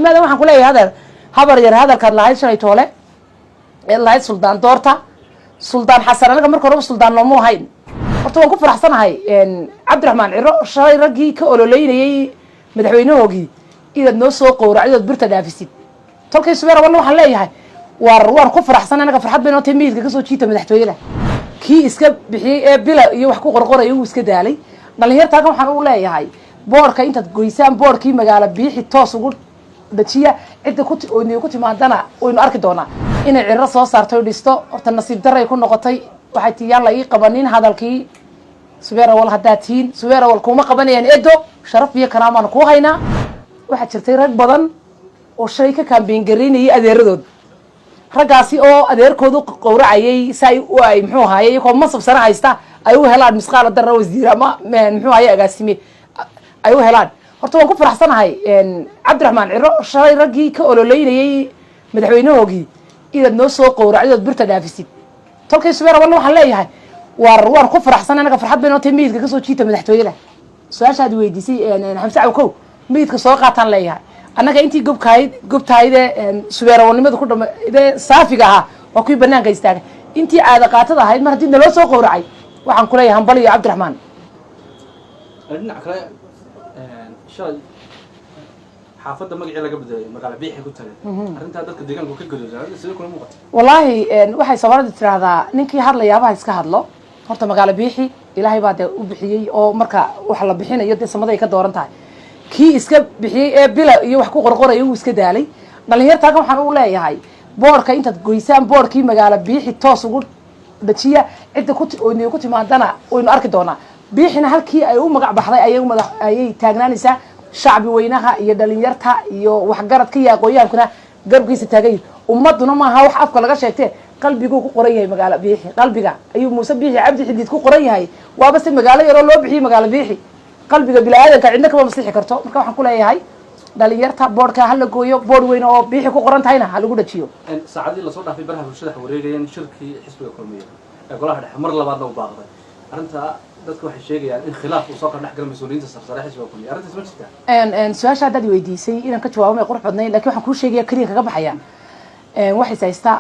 Faadimaadan waxaan ku leeyahay, hadeer habar yar, hadalkaad lahayd shalay toole eed lahayd suldaan doorta, Suldaan Xasan anaga marka horeba suldaan noomu ahayn. Horta waan ku faraxsanahay Cabdiraxmaan Ciro, shalay raggii ka ololeynayay madaxweynahoogii inaad noo soo qowracid ood birta dhaafisid. Tolkay Subeer Awalna waxaan leeyahay, waar waan ku faraxsan, anaga farxad bay noo tahay. Miyidka kasoo jiita madaxtooyada. Kii iska bixiyey ee bila iyo wax ku qorqoraya wuu iska daalay. Dhalinyarta halkan waxaan u leeyahay, boorka intaad goysaan, boorkii magaalo Biixi toos ugu dhajiya. Cidda ku ku timaadana waynu arki doonaa. Inay Ciro soo saartay o dhisto, horta nasiib daray ku noqotay. Waxay tii yaan la ii qabanin hadalkii. Subeer Awal haddaad tihiin, Subeer Awal kuma qabanayaan. Edo, sharaf iyo karaamaan kuu haynaa. Waxaa jirtay rag badan oo shalay ka campaign garaynayay adeeradood, raggaasi oo adeerkoodu qowracayay si ay ay muxuu ahaye, iyagoo mansab sare haysta, ay u helaan misqaala darra wasiir ama muxuu ahaye agaasime ay u helaan. Horta waan ku faraxsanahay Cabdiraxmaan Ciro, shalay raggii ka ololeynayay madaxweynahoogii inaad noo soo qowracid ood birta dhaafisid. Tolkay Subeer Awalna waxaan leeyahay, waar waan ku faraxsan, anaga farxad bay noo tahay. Miyidka kasoo jiita madaxtooyada. Su-aashaad weydiisay, Xamse Cawkow, miyidka soo qaataan leeyahay. Annaga intii gobkahayd gobtahayde Subeer Awalnimada ku dhama dee saafiga ahaa waa kuwii banaanka istaagay. Intii caada qaatada ahayd, mar haddii naloo soo qowracay, waxaan kuleeyahay hambal iyo Cabdiraxmaan. Dhinaca kale, shalay xaafadda magacii laga bedelay Magaala Biixi ku tagay, arrintaa dadka deegaanku ka gadooda, sidee kula muuqata? Wallaahi, waxay Soomaalida tiraahdaa, ninkii hadlayaabaha iska hadlo. Horta Magaalo Biixi Ilaahay baa dee u bixiyey, oo marka wax la bixinayo dee samaday ka dooran tahay. Kii iska bixiyey ee bila iyo wax ku qorqoraya wuu iska daalay. Dhalinyarta halkan waxaan u leeyahay, boorka intaad goysaan, boorkii Magaalo Biixi toos ugu dhajiya. Cidda ku ku timaadana waynu arki doonaa. Biixina halkii ay u magac baxday ayay mada ayay taagnaanaysaa. Shacbi weynaha iyo dhalinyarta iyo waxgaradka iyo aqoon-yahankuna garabkiisa taagan yihin. Ummaduna maaha wax afka laga sheegtee, qalbiguu ku qoran yahay Magaalo Biixi. Qalbiga ayuu Muuse Biixi Cabdi Xidiid ku qoran yahay. Waaba se magaalo yaroo loo bixiyey Magaalo Biixi, qalbiga bini-aadanka cidna kama maslixi karto. Marka waxaan ku leeyahay dhalinyarta, boodhka ha la gooyo, boodh weyn oo Biixi ku qoran tahayna ha lagu dhajiyo. Saacadii lasoo dhaafay baraha bulshada waxa wareegayeen shirkii xisbiga Kulmiye ee golaha dhexe mar labaadna u baaqday. Arrintaa dadka waxay sheegayaan in khilaaf uu soo kala dhex gala mas-uuliyiinta sarsare xisbiga Kulmiye. Arrintaas ma jirtaa? Su-aasha haddaad weydiisay inaan ka jawaabo may qurux badnayn, lakin waxaan kuu sheegaya keliya kaga baxaya, waxays haysta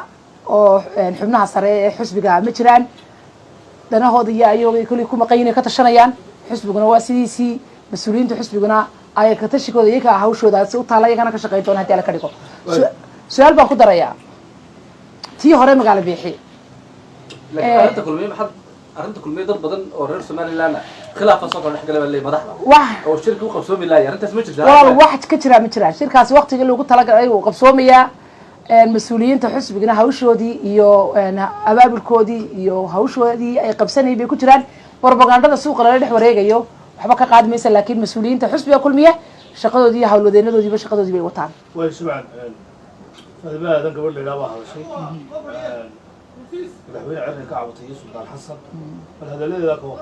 oo xubnaha sare ee xisbiga ma jiraan. Danahooda iyo ayago kolley ku maqan yihin ka tashanayaan. Xisbiguna waa sidiisii, mas-uuliyiinta xisbiguna ay ka tashigooda iyaga hawshooda si u taala, iyagana ka shaqeyn doona hadii Ala ka dhigo. Su-aal baan ku darayaa tii hore Magaalo Biixi. Laakiin arrinta Kulmiye, maxaad arrinta Kulmiye, dad badan oo reer Somaliland ah khilaafa soo kala dhex galay baa leeyahay madaxda wax oo shirki u qabsoomi laaya. Arrintaas ma jirtaa? Walaal, wax ka jiraa ma jiraan. Shirkaasi waktigii loogu talagalay uu qabsoomayaa. Mas-uuliyiinta xisbigana hawshoodii iyo abaabulkoodii iyo hawshoodii ay qabsanayay bay ku jiraan. Propagandada suuqa lala dhex wareegayo waxba ka qaadi maysa, laakiin mas-uuliyiinta xisbiga Kulmiye shaqadoodii iyo hawlwadeenadoodiiba shaqadoodii bay wataan. Way subcan. Faadima Aadan gabadh la yidhaha baa hadashay, madaxweyne Cirri ka cabatay iyo Suldaan Xasan. Bal hadalladeeda ka war.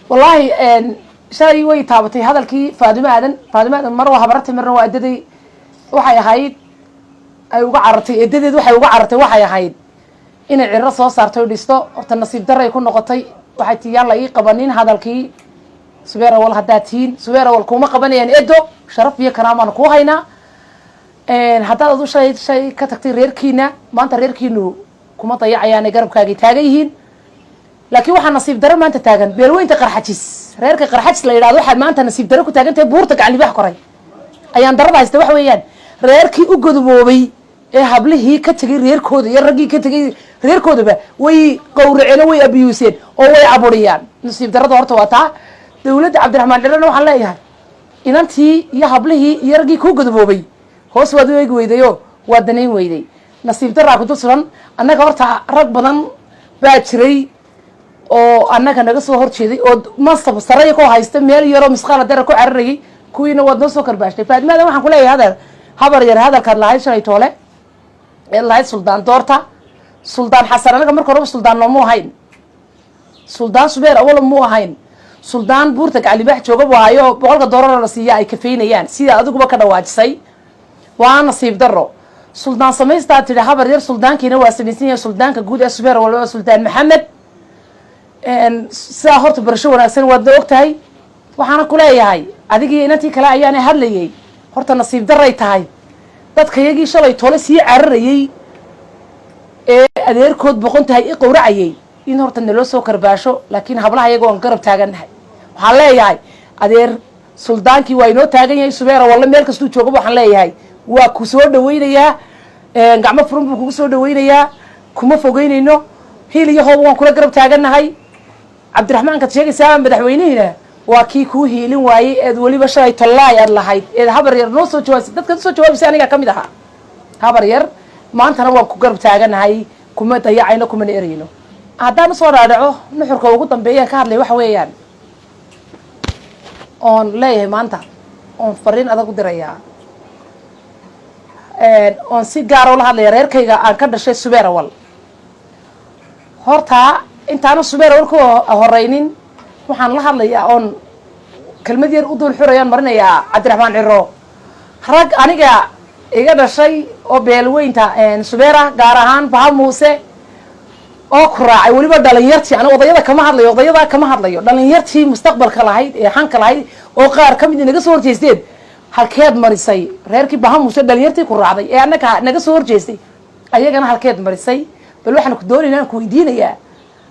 Wallaahi, shalay way taabatay hadalkii Faadimo Aadan. Faadimo Aadan mar waa habartay, marna waa edaday. Waxay ahayd ay uga carartay edadeed, waxay uga carartay waxay ahayd inay Ciro soo saartay o dhisto. Horta nasiib daray ku noqotay. Waxay tii yaan la ii qabanin hadalkii. Subeer Awal haddaad tihiin, Subeer Awal kuma qabanayaan. Edo, sharaf iyo karaamaan kuu haynaa. Haddaad adu shalay shay ka tagtay reerkiina, maanta reerkiinu kuma dayacayaanay, garabkaagay taagan yihiin. Laakiin waxaa nasiib daro maanta taagan beelweynta Qarxajis, reerka Qarxajis la yidhahdo. Waxaa maanta nasiib daro ku taagan tahay buurta Gacan Libaax koray. Ayaan darada haysta waxa weeyaan, reerkii u godoboobay ee hablihii ka tegay reerkooda iyo raggii ka tegay reerkoodaba way qawraceen oo way abiyuuseen oo way caburiyaan. Nasiib darada horta waa taa. Dawladda Cabdiraxmaan Dhirana waxaan leeyahay, inantii iyo hablihii iyo raggii kuu godoboobay hoos waad u eegi weydayo, waad danayn weyday. Nasiib daraa ku dul suran. Annaga horta rag badan baa jiray oo annaga naga soo horjeeday oo mansab saraya koo haysta meel yaroo misqaala dara ku cararayay. Kuwiina waad noo soo karbaashtay. Faadimaadan waxaan kuleeyahay, hadal habar yar, hadalkaad lahayd shalay toole eed lahayd suldaan doorta, Suldaan Xasan anaga marka horeba suldaan noomuu ahayn. Suldaan Subeer Awala muu ahayn. Suldaan buurta Gacalibaax jooga buu ahayo, 100-ka doolaroo la siiya ay kafeynayaan, sida adiguba ka dhawaajisay. Waa nasiib daro. Suldaan samaystaa tidhi habar yar, suldaankiina waa samaysan yahay. Suldaanka guud ee Subeer Awal waa Suldaan Maxamed. Sidaa horta barasho wanaagsan, waadna og tahay. Waxaana ku leeyahay, adigii inantii kale ayaana hadlayay, horta nasiib daray tahay. Dadka yagii shalay tole sii cararayey ee adeerkood boqon tahay i qowracayay in horta naloo soo karbaasho, laakiin hablaha iyaga waan garab taagannahay. Waxaan leeyahay, adeer suldaankii waa inoo taagan yahay. Subeera walle meel kastuu joogaba waxaan leeyahay waa ku soo dhawaynayaa, gacmo furan buu kugu soo dhawaynayaa, kuma fogeynayno, hiil iyo hooba waan kula garab taagannahay. Cabdiraxmaankaad sheegaysaa madaxweynihiina waa kii kuu hiilin waayey eed weliba shalay tollaay aad lahayd eed habar yar noo soo jawaabisay. Dadkaad usoo jawaabaysay anigaa kamid ahaa. Habar yar, maantana waan ku garab taaganahay, kuma dayacayno, kumana ereyno. Haddaan usoo dhaadhaco nuxurka ugu dambeeyaan ka hadlay, waxa weeyaan oon leeyahay maanta oon fariin adag u dirayaa, oon si gaara ula hadlaya reerkayga aan ka dhashay, Subeerawal. Horta intaana Subeerawal ka horeynin, waxaan la hadlayaa oon kelmad yar u dul xurayaan marinayaa Cabdiraxmaan Ciro. Rag aniga iga dhashay oo beelweynta Subeera, gaar ahaan Baha Muuse, oo ku raacay, weliba dhalinyartii, aniga odayada kama hadlayo, odayada kama hadlayo, dhalinyartii mustaqbalka lahayd ee xanka lahayd oo qaar kamid naga soo horjeesteen, halkeed marisay? Reerkii Baha Muuse, dhalinyartii ku raacday ee annaga naga soo horjeestay, ayagana halkeed marisay? Bal waxaan ku doonayna aan ku weydiinayaa,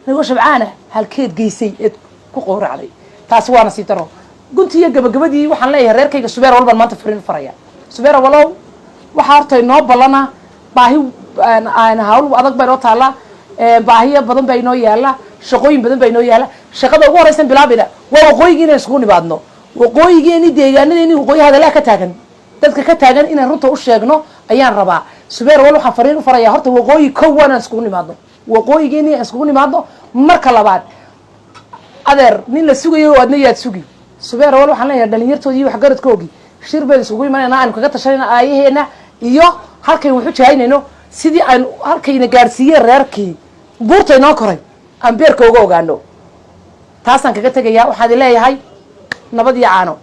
anigoo shabcaana, halkeed geysay eed ku qowracday? Taasi waana sii daro. Guntii iyo gabagabadii waxaan leeyahay reerkayga Subeer walbaan maanta fariin faraya. Subeer walow, waxaa horta inoo ballana baahi, hawl adag baa inoo taalla, baahiyo badan baa inoo yaala, shaqooyin badan baa inoo yaala. Shaqada ugu horeysan bilaabayna waa waqooyigii inaan iskugu nimaadno, waqooyigeeni, deegaanadeeni waqooyi hadalaha ka taagan, dadka ka taagan inaan runta u sheegno ayaan rabaa. Subeer wal waxaan fariin u farayaa, horta waqooyi kow waa inaan iskugu nimaadno, waqooyigeeni aan iskugu nimaadno. Marka labaad, adeer, nin la sugayo adna yaad sugi. Subeer wal waxaan leeyahay dhalinyartoodii iyo waxgaradkoogii shir baynu isugu imanayna, aynu kaga tashanayna aayaheena iyo halkaynu waxu jahaynayno, sidii aynu halkayna gaadhsiiyeen reerkii buurta inoo koray aan beerka uga ogaano. Taasaan kaga tegayaa. Waxaan idin leeyahay nabad iyo caano.